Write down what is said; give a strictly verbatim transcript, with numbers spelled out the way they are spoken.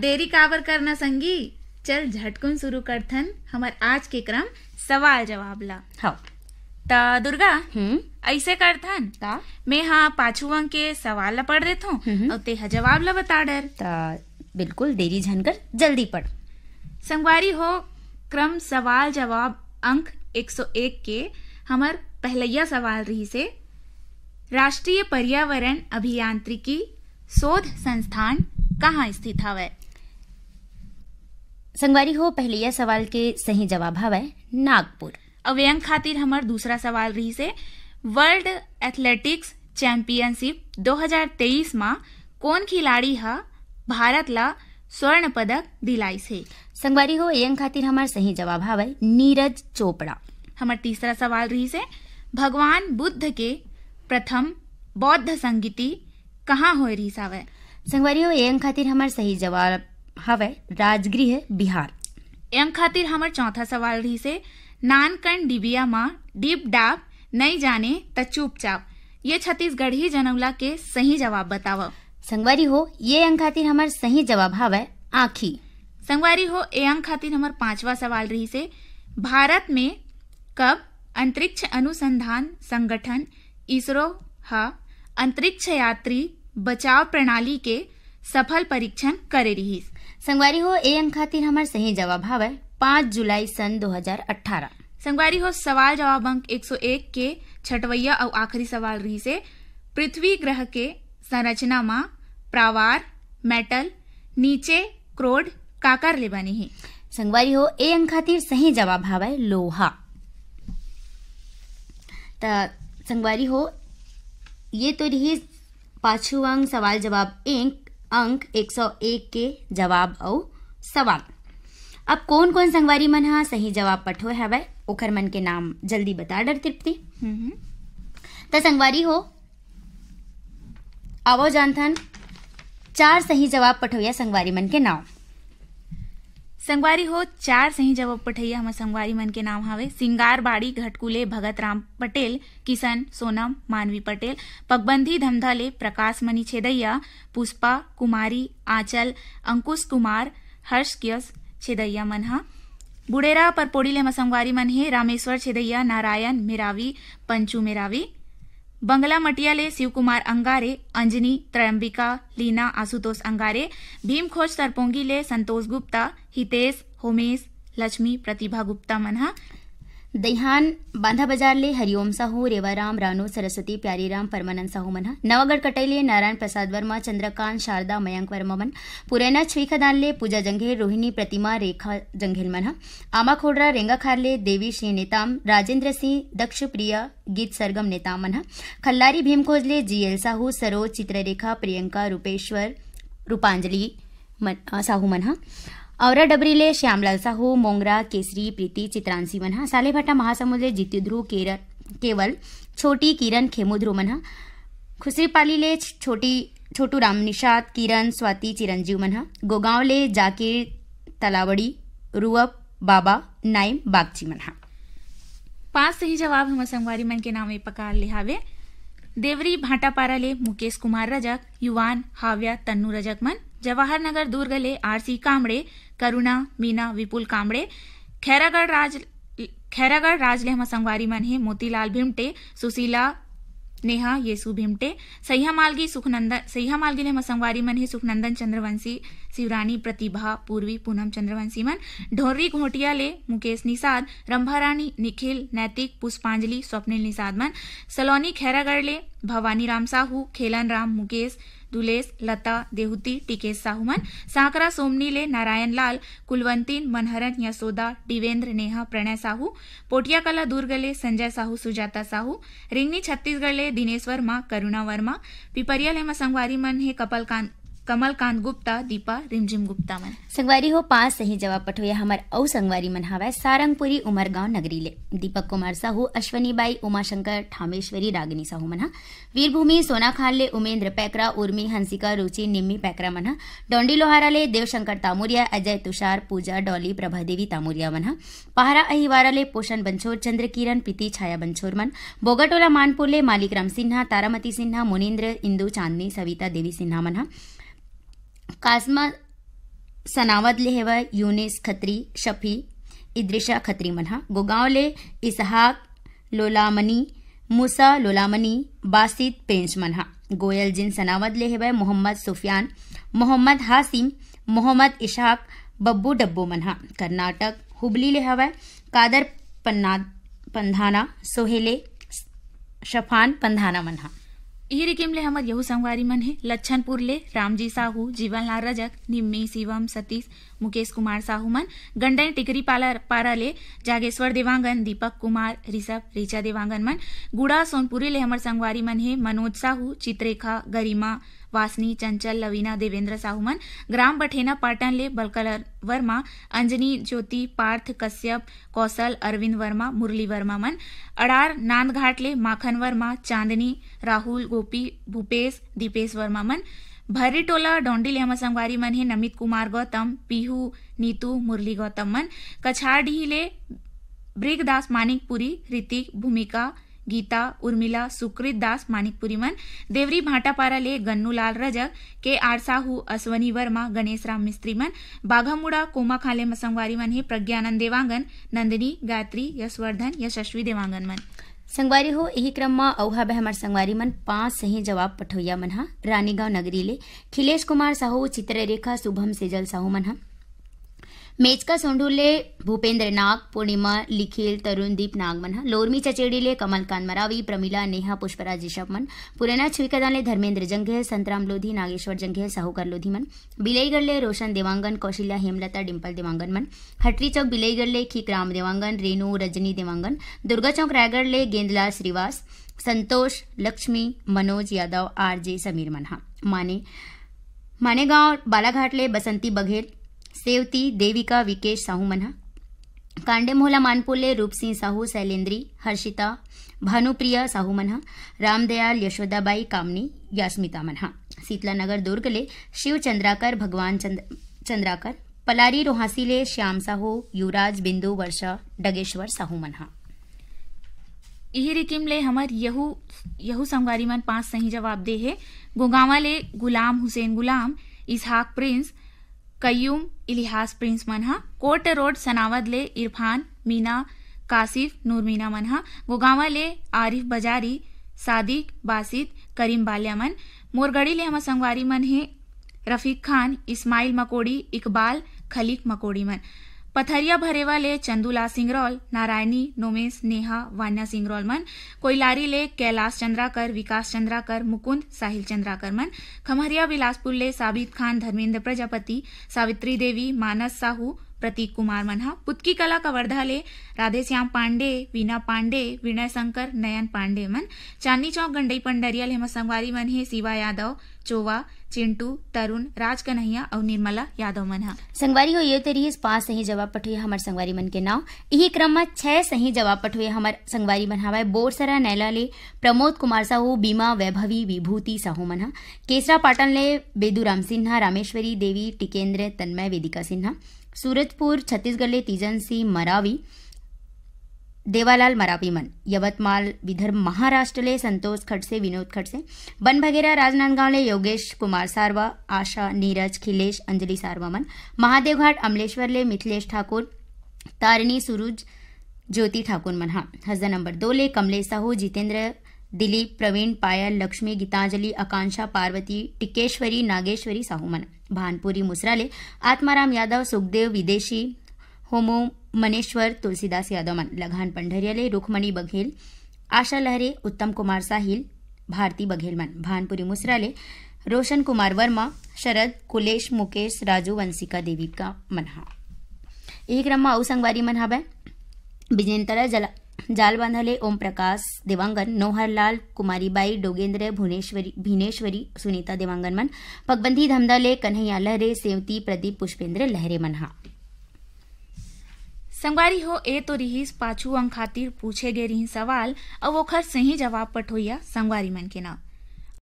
देरी काबर करना संगी, चल झटकुन शुरू करथन हमर आज के क्रम सवाल जवाब ला। हाँ। त दुर्गा, हम्म। ऐसे करथन, का? मैं हा पाछू अंक के सवाल ला पढ़ देथों, हम्म। अउ तेहा जवाब ला बता डर। त बिल्कुल देरी झन कर, जल्दी पढ़। संगवारी हो, क्रम सवाल जवाब अंक एक सौ एक के हमर पहलैया सवाल रहिसे, राष्ट्रीय पर्यावरण अभियांत्रिकी शोध संस्थान कहाँ स्थित हवय? संगवारी हो, पहलैया सवाल के सही जवाब हवय नागपुर। अउ ए अंक खातिर हमर दूसरा सवाल रहिसे, वर्ल्ड एथलेटिक्स चैंपियनशिप दो हज़ार तेईस म कोन खिलाड़ी ह भारत ला स्वर्ण पदक दिलाइस हे? संगवारी हो, ए अंक खातिर हमर सही जवाब हवय नीरज चोपड़ा। हमर तीसरा सवाल रहिसे, भगवान बुद्ध के प्रथम बौद्ध संगीति कहाँ होए रहिस हवय? संगवारी हो, ए अंक खातिर हमर सही जवाब हवय राजगृह, बिहार। ए अंक खातिर हमर चौथा सवाल रहिसे, नानकन डिबिया म डिब डाब नइ जाने त चुपचाप, ये छत्तीसगढ़ी जनउला के सही जवाब बतावव। संगवारी हो, ए अंक खातिर हमर सही जवाब हवय आँखी। संगवारी हो, ए अंक खातिर हमर पांचवा सवाल रहिसे, भारत में कब अंतरिक्ष अनुसंधान संगठन इसरो ह अंतरिक्ष यात्री बचाव प्रणाली के सफल परीक्षण करे रिहिस? संगवारी हो, ए अंक खातिर हमर सही जवाब हवय पाँच जुलाई सन दो हज़ार अठारह। संगवारी हो, सवाल जवाब अंक एक सौ एक के छठवैया अउ आखिरी सवाल रहिसे, पृथ्वी ग्रह के संरचना म प्रावार, मेटल, नीचे क्रोड काकर ले बने हे? संगवारी हो, ए अंक खातिर सही जवाब हवय लोहा। त संगवारी हो, ये तो रहिस पाछू अंक सवाल जवाब एक, अंक एक सौ एक के जवाब अउ सवाल। अब कोन कोन संगवारी मन ह सही जवाब पठोए हवय, ओखर मन के नाम जल्दी बता डर तृप्ति। हम्म। त संगवारी हो, आवो जानथन चार सही जवाब पठोइया संगवारी मन के नाम। संगवारी हो, चार सही जवाब पठोइया हमर संगवारी मन के नाम हवे सिंगार बाड़ी घटकुले भगत राम पटेल, किशन सोनम, मानवी पटेल, पगबंधी धमधा ले प्रकाश मणि छेदैया, पुष्पा, कुमारी, आंचल, अंकुश कुमार, हर्ष यश छेदैया मन ह। बुड़ेरा परपोड़ी ले हमर संगवारी मन हे रामेश्वर छेदैया, नारायण मेरावी, पंचू मेरावी। बंगला मटिया ले शिव कुमार अंगारे, अंजनी, त्रयंबिका, लीना, आशुतोष अंगारे। भीमखोज तरपोंगी ले संतोष गुप्ता, हितेश, होमेश, लक्ष्मी, प्रतिभा गुप्ता मन ह। दइहान बांधा बाजार ले हरिओम साहू, रेवाराम, रानू, सरस्वती, प्यारीराम, परमानंद साहू मन ह। नवागढ़ कटई ले नारायण प्रसाद वर्मा, चंद्रकांत, शारदा, मयंक वर्मा मन। पुरैना छुईखदान ले पूजा जंघेल, रोहिणी, प्रतिमा, रेखा जंघेल मन ह। आमा खोडरा रेंगाखार ले देवी सिंह नेताम, राजेंद्र सिंह, दक्ष प्रिया, गीत सरगम नेताम मन ह। खल्लारी भीमखोज ले जीएल साहू, सरोज, चित्ररेखा, प्रियंका, रूपेश्वर, रूपांजलि मन, अ, साहू मन ह। औरा डबरी ले श्यामलाल साहू, मोंगरा, केसरी, प्रीति, चित्रांशी मन ह। सालेभाटा महासमुंद ले जीतू ध्रुव, केर-, केवल, छोटी, किरण, खेमू ध्रुव मन ह। खुसरीपाली ले छ-, छोटी, छोटू राम निषाद, किरण, स्वाति, चिरंजीव मन ह। गोगांव ले जाकिर, तलावड़ी, रुअप, बाबा, नाइम, बागची मन ह। पांच सही जवाब हमर संगवारी मन के नाम ए प्रकार ले हावे। देवरी भाटापारा ले मुकेश कुमार रजक, युवान, हाव्या, तन्नू रजक मन। जवाहर नगर दुर्ग ले आरसी कामड़े, करुणा, मीना, विपुल कामड़े। खैरागढ़ राज, खैरागढ़ राज ले हमर संगवारी मन हे मोतीलाल भिमटे, सुशीला, नेहा, येसु भिमटे। सैहा मालगी सुखनंदन, सैहा मालगी ले हमर संगवारी मन हे सुखनंदन चंद्रवंशी, शिवरानी, प्रतिभा, पूर्वी, पूनम चंद्रवंशी मन। ढोर्री घोटिया ले मुकेश निषाद, रंभारानी, निखिल, नैतिक, पुष्पांजलि, स्वप्निल निषाद मन। सलोनी खैरागढ़ ले भवानी राम साहू, खेलन राम, मुकेश, दुलेश, लता, देहुती, टिकेश साहू मन। सांकरा सोमनी ले नारायण लाल, कुलवंतीन, मनहरन, यशोदा, दिवेंद्र, नेहा, प्रणय साहू। पोटिया कला दुर्ग ले संजय साहू, सुजाता साहू। रिंगनी छत्तीसगढ़ ले दिनेश वर्मा, करुणा वर्मा। पिपरिया ले हमर संगवारी मन हे कपलकांत, कमलकांत गुप्ता, दीपा, रिमझिम गुप्ता मन। संगवारी हो, पांच सही जवाब पठोइया हमर अउ संगवारी मन हावय सारंगपुरी उमरगांव नगरी ले दीपक कुमार साहू, अश्वनी बाई, उमाशंकर, ठामेश्वरी, रागिनी साहू मन ह। वीरभूमि सोनाखाल ले उमेंद्र पैकरा, उर्मी, हंसिका, रुचि, निम्मी पैकरा मन ह। डोंडी लोहारा ले देवशंकर तामुरिया, अजय, तुषार, पूजा, डॉली, प्रभा देवी तामुरिया मन ह। पहरा अहिवारा ले पोषण बंछोर, चंद्रकिरण, प्रीति, छाया बंछोर मन। बोगाटोला मानपुर ले मालिक राम सिन्हा, तारामती सिन्हा, मुनींद्र, इंदु, चांदनी, सविता देवी सिन्हा मन ह। कासमा सनावद ले हवय यूनिस खत्री, शफी, इद्रिशा खत्री मन ह। गोगांव ले इसहाक लोलामनी, मूसा लोलामनी, बासित पेंच मन ह। गोयल जिन सनावद ले हवय मोहम्मद सुफियान, मोहम्मद हासिम, मोहम्मद इशहाक, बब्बू डब्बू मन ह। कर्नाटक हुबली ले हवय कादर पन्ना-, पंधाना, सोहेले शफान पंधाना मन ह। इही रिकिम ले हमर यहू संगवारी मन हे लच्छनपुर ले रामजी साहू, जीवनलाल रजक, निम्मी, शिवम, सतीश, मुकेश कुमार साहू मन। गंडई टिकरी पाला, पारा ले जागेश्वर देवांगन, दीपक कुमार, ऋषभ, ऋचा देवांगन मन। गुड़ा सोनपुरी ले हमर संगवारी मन हे मनोज साहू, चित्रेखा, गरिमा, वासनी, चंचल, लवीना, देवेंद्र साहू मन। ग्राम बठेना पाटन ले बलकल वर्मा, अंजनी, ज्योति, पार्थ, कश्यप, कौशल, अरविंद वर्मा, मुरली वर्मा मन। अड़ार नांदघाट ले माखन वर्मा, चांदनी, राहुल, गोपी, भूपेश, दीपेश वर्मा मन। भर्री टोला डोंडी ले हमर संगवारी मन हे नमित कुमार गौतम, पीहू, नीतू, मुरली गौतम मन। कछारडीही ले ब्रिगदास मानिकपुरी, ऋतिक, भूमिका, गीता, उर्मिला, सुकृत दास मानिकपुरी मन। देवरी भाटापारा ले गन्नूलाल रजक, के आर साहू, अश्वनी वर्मा, गणेश राम मिस्त्री मन। बाघामुड़ा कोमाखां ले हमर संगवारी मन हे प्रज्ञानंद देवांगन, नंदिनी, गायत्री, यशवर्धन, यशस्वी देवांगन मन। संगवारी हो, इही क्रम म अउ हबे हमर संगवारी मन पांच सही जवाब पठोइया मन ह। रानीगांव नगरी ले खिलेश कुमार साहू, चित्ररेखा, शुभम, सेजल साहू मन ह। मेचका सोंढू ले भूपेंद्र नाग, पूर्णिमा, लिखिल, तरुण दीप नाग मन ह। लोरमी चचेड़ी ले कमलकांत मरावी, प्रमिला, नेहा, पुष्पराज ऋषभ मन। पुराना छुईकादान ले धर्मेंद्र जंघेल, संतराम लोधी, नागेश्वर जंघेल, साहूकर लोधी मन। बिलईगढ़ ले रोशन देवांगन, कौशल्या, हेमलता, डिंपल देवांगन मन। हटरी चौक बिलईगढ़ ले खीकराम देवांगन, रेनू, रजनी देवांगन। दुर्गा चौक रायगढ़ ले गेंदलाल श्रीवास, संतोष, लक्ष्मी, मनोज यादव, आरजे समीर मन ह। माने मानेगांव बालाघाट ले बसंती बघेल, सेवती, देविका, विकेश साहू मन ह। कांडे मोहला मानपुर ले रूपसिंह साहू, शैलेंद्री, हर्षिता, भानुप्रिया साहू मन ह। रामदयाल, यशोदाबाई, कामनी, यास्मिता मन ह। शीतला नगर दुर्ग ले शिव चंद्राकर, भगवान चंद-, चंद्राकर। पलारी रोहासी ले श्याम साहू, युवराज, बिंदु, वर्षा, डगेश्वर साहू मन ह। इही रिकिम ले हमर यहू, यहू संगवारी मन पांच सही जवाब दे हे। गोगांवा ले गुलाम हुसैन गुलाम, इसहाक प्रिंस, कय्यूम, इलिहास प्रिंस मन ह। कोट रोड सनावद ले इरफान, मीना, कासिफ, नूरमीना मन ह। गोगांवा ले आरिफ बजारी, सादिक, बासित, करीम बाल्या मन। मोरगढ़ी ले हमर संगवारी मन हे रफीक खान, इस्माइल मकोड़ी, इकबाल, खलीक मकोड़ी मन। पथरिया भरेवा ले चंदूलाल सिंगरौल, नारायणी, नोमेश, नेहा, वान्या सिंगरौल मन। कोइलारी ले कैलाश चंद्राकर, विकास चंद्राकर, मुकुंद, साहिल चंद्राकर मन। खम्हरिया बिलासपुर ले साबित खान, धर्मेंद्र प्रजापति, सावित्री देवी, मानस साहू, प्रतीक कुमार मन ह। पुतकी कला कवर्धा ले राधेश्याम पांडे, वीना पांडे, विनय शंकर, नयन पांडे मन। चांदनी चौक गंडई पंडरिया ले हमर संगवारी मन हे शिवा यादव, चोवा, चिंटू, तरुण, राज कन्हैया अउ निर्मला यादव मन ह। संगवारी हो, ये तो रिहिस पांच सही जवाब पठोइया हमर संगवारी मन के नाव। इही क्रम म छह सही जवाब पठोइया हमर संगवारी मन हवय बोरसरा नैला ले प्रमोद कुमार साहू, बीमा, वैभवी, विभूति साहू मन ह। केसरा पाटन ले बेदूराम सिन्हा, रामेश्वरी देवी, टिकेंद्र, तन्मय, वेदिका सिन्हा। सूरजपुर छत्तीसगढ़ ले तीजन सिंह मरावी, देवालाल मरावी मन। यवतमाल विदर्भ महाराष्ट्र ले संतोष खडसे, विनोद खडसे। बनभगेरा राजनांदगांव ले योगेश कुमार सारवा, आशा, नीरज, खिलेश, अंजलि सारवा मन। महादेवघाट अमलेश्वर ले मिथिलेश ठाकुर, तारिणी, सूरज, ज्योति ठाकुर मन ह। हसदा नंबर दो ले कमलेश साहू, जितेंद्र, दिलीप, प्रवीण, पायल, लक्ष्मी, गीतांजलि, आकांक्षा, पार्वती, टिकेश्वरी, नागेश्वरी साहू मन। भानपुरी मुसरा ले आत्माराम यादव, सुखदेव, विदेशी, होमो, मनेश्वर, तुलसीदास यादव मन। लघान पंडरिया ले रुखमणी बघेल, आशा लहरे, उत्तम कुमार साहिल, भारती बघेल मन। भानपुरी मुसरा ले रोशन कुमार वर्मा, शरद, कुलेश, मुकेश, राजू, वंशिका, देविका मन ह। इही क्रम म अउ संगवारी मन हवय बिजेंद्र जला-, जालबांधा ले ओम प्रकाश देवांगन, नोहरलाल, कुमारी बाई, डोगेंद्र, भुवनेश्वरी, भिनेश्वरी, सुनीता देवांगन मन। पगबंधी धमदा ले कन्हैया लहरे, सेवती, प्रदीप, पुष्पेंद्र लहरे मन ह। संगवारी हो, ए तो रिहिस पाछू अंक खातिर पूछे गे रिहिन सवाल अउ ओखर सही जवाब पठोइया संगवारी मन के नाव।